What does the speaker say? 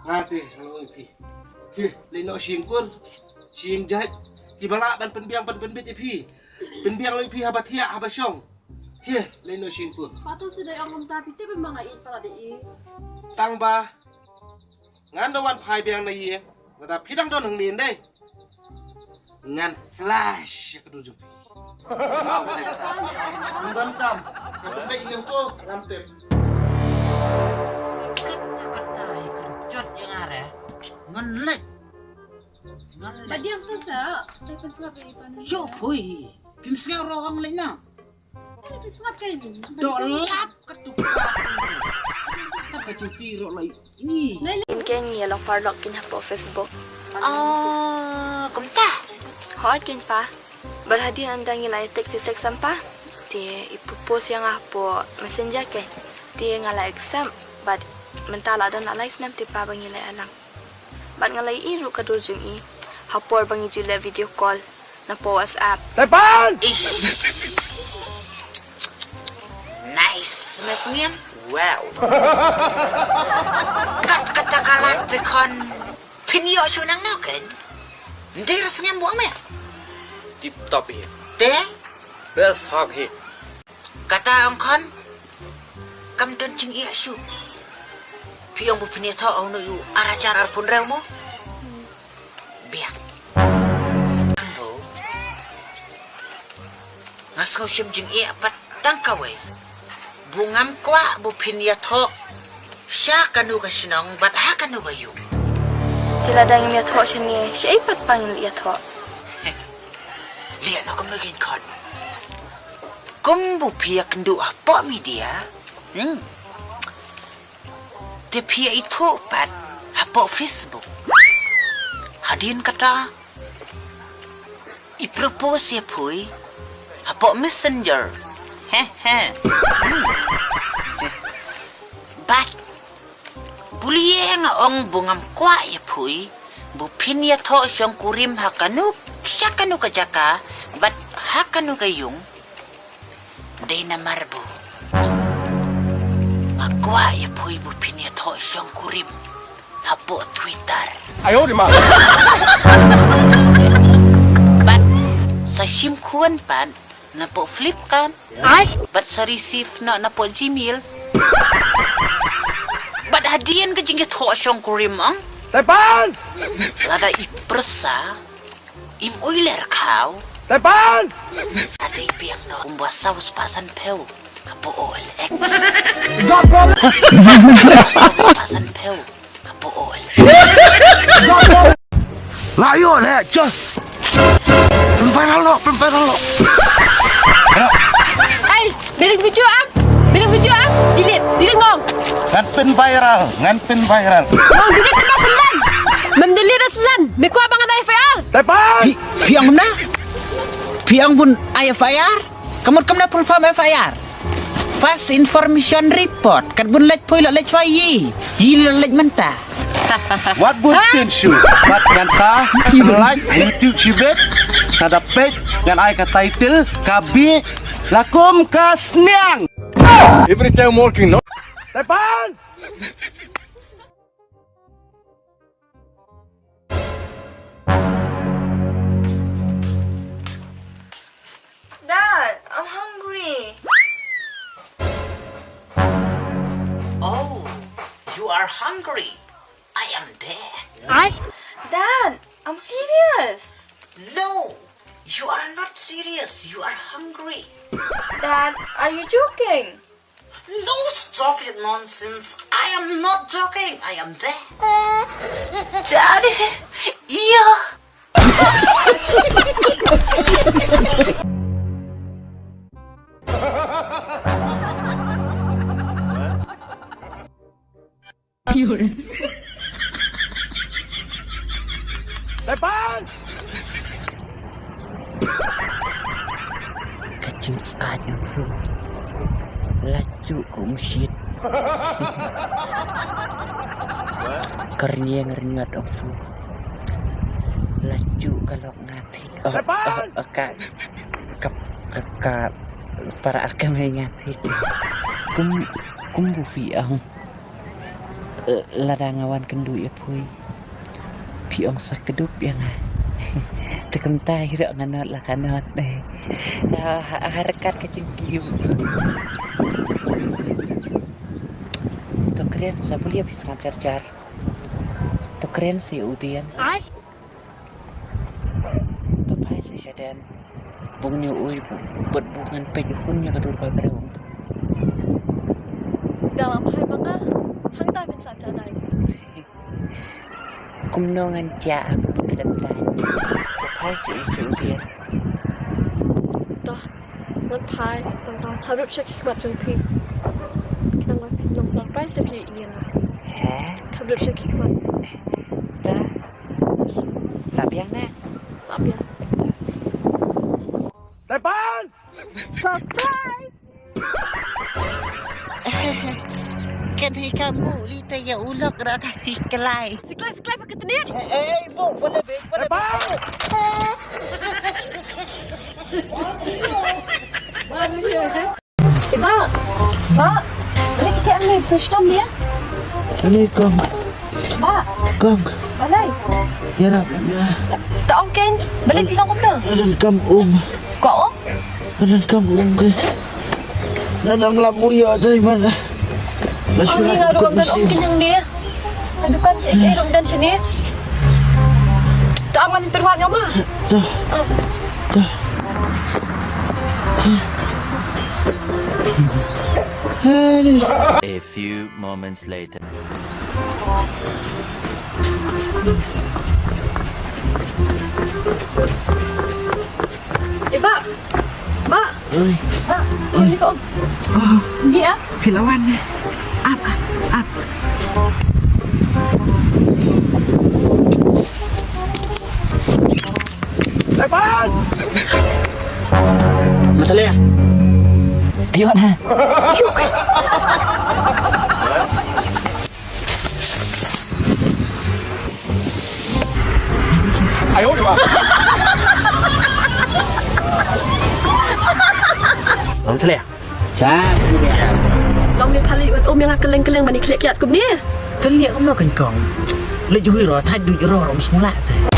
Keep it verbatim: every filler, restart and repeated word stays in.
Ate, nga ong ïa phi. Hi, leit noh shim kur. Shim jait. Kiba lah ban pynbiang ban pynbit ïa phi. Pynbiang leit phi haba thiah haba shong. Hi, leit noh shim kur. Patu sdei ong kumta phi te ban ma nga ïeit palat ïa i. Tang ba ngan da wan phai biang na ïing. Lada phi dang don hangne dei. Ngan flash ïa ka dur jong phi. Ym don kam. Ka pynbeit ïa u to ngam tip. Kata kata ïa ka jot ïa nga re. Ngan leit. Ngan leit. Ba diang to sa. Te pynsngap ïa i pa na. Shu phui. Phim sngap rohang leit na. Te pynsngap ka ini. Dok lap ka tu. Ka juti roh lai. Kin ken ngi ïa long paralok kin hapoh Facebook. Ah, kumta. Hooid ken pa. Bad hadien ynda ngi la ïa text ïa text sam pa. Te i propose ïa nga hapoh Messenger ken. Te nga la accept bad mynta la don la lai snem te pa ba ngi la ïalang. Bad nga la ïohi ruh ka dur jong i ha por ba ngi ju leh video call napoh WhatsApp. Tepan! Ish. Nice, Mesngiam. Wow. Kat kata ka lad te khon phin ïoh shu nang no ken. Ndir Sngiam buang me. Tip top hi. Te? Best hog hi. Kata ong khon kam don jingïa shu. Phi ong bu phin ïathoh ong no ïu ar hajar arphew hynriew mo. Biang. Nga sngew shim jingïa pat tang kawei. Bu ngam kwah bu phin ïathoh sha kano ka shnong bad ha kano ka ïung. Te lada ngim ïathoh shane, shaei pat pa ngin ïathoh? Lian kumno kin khon. Kum bu phi ïakynduh hapoh media. Hmm. Te phi ïa ithuh pat hapoh Facebook. Hadien kata i propose ïa phi hapoh Messenger. He he. Hmm. Bad bu liang nga ong bu ngam kwah ïa phi bu phin ïathoh shongkurim ha kano sha kano ka jaka bad ha kano ka ïung. Dei namar ba nga kwah ïa phi ba phin ïathoh shongkurim hapoh Twitter. Ayo di ma. Bad sa shim khun pat napoh Flipkart. Ai. Bad sa receive noh napoh Gmail. Bad hadien ka jingïathoh shongkurim ong. Tepan. Lada i pyrsa Im uiler khaw. Tepan! Sa dei biang noh kumba saw spah san phew hapoh O L X. Saw spah san phew hapoh O L X. La ïoh leh, just. Pyn viral noh, pyn viral noh. Ai, delete video am. Delete video am. Delete, delete ngong. Ngan pyn viral, ngan pyn viral. Ngong delete, cepat selan. Mem delete selan. Me kwah ba ngan ai F I R. Tepan! Phi, phi ong kumno? Phi ong bun ai F I R? Ka mut kumno full form F I R? First Information Report. Kat bun leit poi la leit chwa yi. Yi la leit mynta. Wat bun tin shu. Wat ngan sa like YouTube shibit. Sa da peit ngan ai ka title ka bi la kum ka sniang. Every time walking, no? Tepan! Dad, I'm hungry. Oh, you are hungry. I am there. I? Dad, I'm serious. No, you are not serious. You are hungry. Dad, are you joking? No, stop it nonsense. I am not joking. I am there. Daddy, yeah. Tepan! Ka jingsngewsih ong fu. La ju kum shit. Ka rynïeng rynïot ong fu. La ju ka lok nga thik. Oh, oh, oh, ka, ka, ka, ka para ar ka mei nga thik. Kum, kum bu phi ong. Lada nga wan kynduh ïa phi, phi ong sa kdup ïa nga. Te kumta hi ruh nga nod la ka nod. Ha, ha, ha ryngkat ka jingkiew. To kren sa, balei phi sngap jar jar? To kren sa ïa u Dian. Ai. To phai sa shadan. Bun ïa u, bad bun ngan peit hun ïa ka dur ba briew. Da la phai ma nga, hangta phin sa jadai. Kumno ngan jah ha ka dur kata. To phai sa ïa u Dian. To ngan phai, tang tang, khublei shibun ki khmat jong phi. Khnang ba phin long surprise ïa phi ïa nga. He? Khublei shibun ki khmat. Da. Lap ïa nga. Lap ïa. Tepan! Surprise! Kan hi ka mu li te ya ulok ra ka siklai. Siklai, siklai pakai tenit. Eh, eh, bu, boleh be, boleh be. Tepan! Iba, ba, balik kita ni, sestom dia. Ini kong. Ba, kong. Balai. Ya rap ya. Tak ong ken, balik bilang kumno. Ada kam um. Kok ong? Ada kam um ke. Ada ngelap mulia tu iman. Ong ni ngaruh kan ong kenyang dia. Aduh kan, eh, rum dan sini. Tak aman perwak nyama. Tuh. Tuh. A few moments later. Eh, ba. Ba. Oi. Ba. Sini ko. Dia. Pilawan. Ap, ap, ap. Lepas! Masalah ya? Ayo, ha. Ayo, coba. Masalah ya? Chas, yes. Long ni phali ut um yang keleng-keleng mani klik kiat kum ni. Klik um no kan kong. Lek jui ro, thaj duit ro, rom semula tu.